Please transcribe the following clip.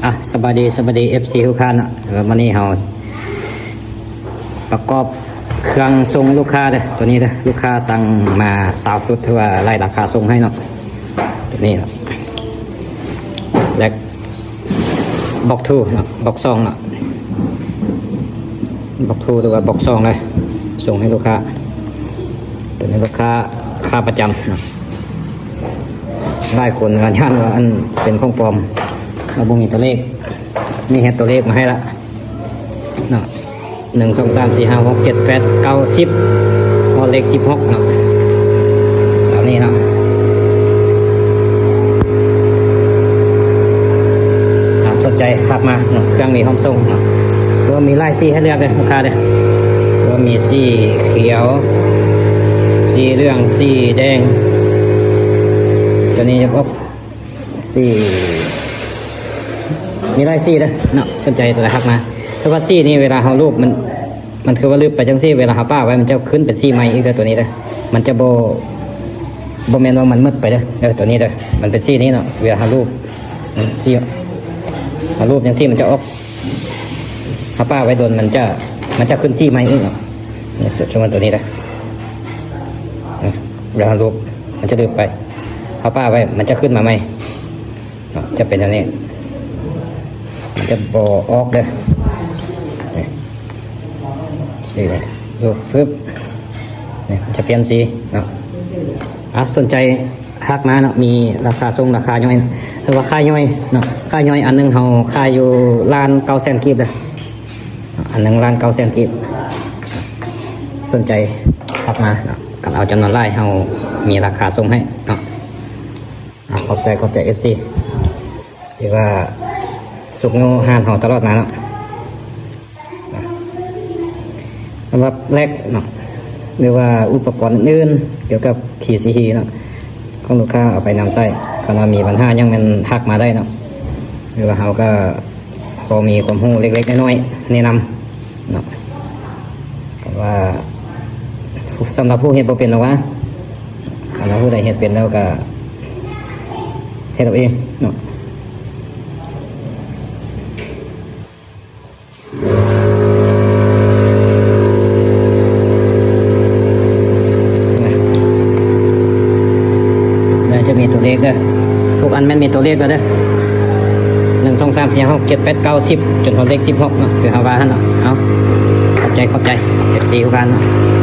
ອ່ະ ສະບາຍດີ ສະບາຍດີ ເອັຟຊີ ທຸກທ່ານເນາະ. ແລ້ວມື້ນີ້ເຮົາປະກອບເຄື່ອງສົ່ງລູກຄ້າເດີ ຕົວນີ້ເດີ ລູກຄ້າສັ່ງມາຊາວຊຸດ ຖືວ່າໄລ່ລາຄາສົ່ງໃຫ້ເນາະ. ຕົວນີ້ເນາະ ແລັກ ບັອກທູເນາະ ບັອກສອງເນາະ ບັອກທູ ຫຼືວ່າບັອກສອງເລີຍ ສົ່ງໃຫ້ລູກຄ້າ. ຕົວນີ້ລູກຄ້າຂາປະຈຳເນາະ. ຫຼາຍຄົນວ່າຢ້ານວ່າອັນເປັນຂອງປອມ ເຮົາບໍ່ມີຕົວເລກ ນີ້ເຮັດຕົວເລກມາໃຫ້ລະເນາະ. ໜຶ່ງ ສອງ ສາມ ສີ່ ຫ້າ ຫົກ ເຈັດ ແປດ ເກົ້າ ສິບ ຮອດເລກສິບຫົກເນາະ ແບບນີ້ເນາະ. ອ່າ ສົນໃຈທັກມາເນາະ ເຄື່ອງມີພ້ອມສົ່ງເນາະ. ແລ້ວມີຫຼາຍສີໃຫ້ເລືອກເດີ ລູກຄ້າເດີ ແລ້ວມີສີຂຽວ ສີເຫຼືອງ ສີແດງ. ຕົວນີ້ຈະອອກສີ ມີຫຼາຍສີເດີເນາະ ສົນໃຈແຕ່ລະທັກມາ. ແຕ່ວ່າສີນີ້ເວລາເຮົາລູບ ມັນ ມັນຄືວ່າລືບໄປຈັ່ງຊີ້ ເວລາເຮົາປະໄວ້ ມັນຈະຂຶ້ນເປັນສີໃໝ່ອີກເດີ ຕົວນີ້ເດີ. ມັນຈະບໍ່ ບໍ່ແມ່ນວ່າມັນໝົດໄປເດີ ເອີ ຕົວນີ້ເດີ ມັນເປັນສີນີ້ເນາະ. ເວລາເຮົາລູບ ມັນສີ ເຮົາລູບຈັ່ງຊີ້ ມັນຈະອອກ ເຮົາປະໄວ້ດົນ ມັນຈະ ມັນຈະຂຶ້ນສີໃໝ່ອີກເນາະ. ນີ້ ສົມມຸດຕົວນີ້ເດີ ເວລາເຮົາລູບ ມັນຈະລືບໄປ ເຮົາປະໄວ້ ມັນຈະຂຶ້ນມາໃໝ່ເນາະ ຈະເປັນແນວນີ້ ມັນຈະບໍ່ອອກເດີ. ນີ້ ນີ້ ລູບປຶບ ນີ້ ມັນຈະປ່ຽນສີເນາະ. ອ່ະ ສົນໃຈທັກມາເນາະ ມີລາຄາສົ່ງ ລາຄາຍ່ອຍ ຫຼືວ່າຂາຍຍ່ອຍເນາະ. ຂາຍຍ່ອຍອັນໜຶ່ງເຮົາຂາຍຢູ່ລ້ານເກົ້າແສນກີບເດີ ອັນໜຶ່ງລ້ານເກົ້າແສນກີບ. ສົນໃຈທັກມາເນາະ ຄັນເອົາຈຳນວນຫຼາຍ ເຮົາມີລາຄາສົ່ງໃຫ້ເນາະ. ອ່າ ຂອບໃຈ ຂອບໃຈ ເອັຟຊີ ທີ່ວ່າຊຸກຍູ້ຮ້ານເຮົາຕະຫຼອດມາເນາະ. ສຳລັບແລັກເນາະ ຫຼືວ່າອຸປະກອນອື່ນໆ ກ່ຽວກັບຄີຊີເນາະ ຂອງລູກຄ້າເອົາໄປນຳໃຊ້ ຄັນວ່າມີບັນຫາຫຍັງແມ່ນທັກມາໄດ້ເນາະ ຫຼືວ່າເຮົາກໍພໍມີຄວາມຮູ້ເລັກໆນ້ອຍໆ ແນະນຳເນາະ. ຄັນວ່າ ສຳລັບຜູ້ເຮັດບໍ່ເປັນດອກວ່າ ຄັນວ່າຜູ້ໃດເຮັດເປັນແລ້ວກໍເຮັດເອົາເອງເນາະ. ແລ້ວຈະມີຕົວເລກເດີ ທຸກອັນແມ່ນມີຕົວເລກແລ້ວເດີ ໜຶ່ງ ສອງ ສາມ ສີ່ ຫ້າ ຫົກ ເຈັດ ແປດ ເກົ້າ ສິບ ຈົນຮອດເລກສິບຫົກເນາະ ຄືເຮົາວ່າຫັ້ນເນາະ. ເອົາ ຂອບໃຈ ຂອບໃຈ ເອັຟຊີ ທຸກທ່ານເນາະ.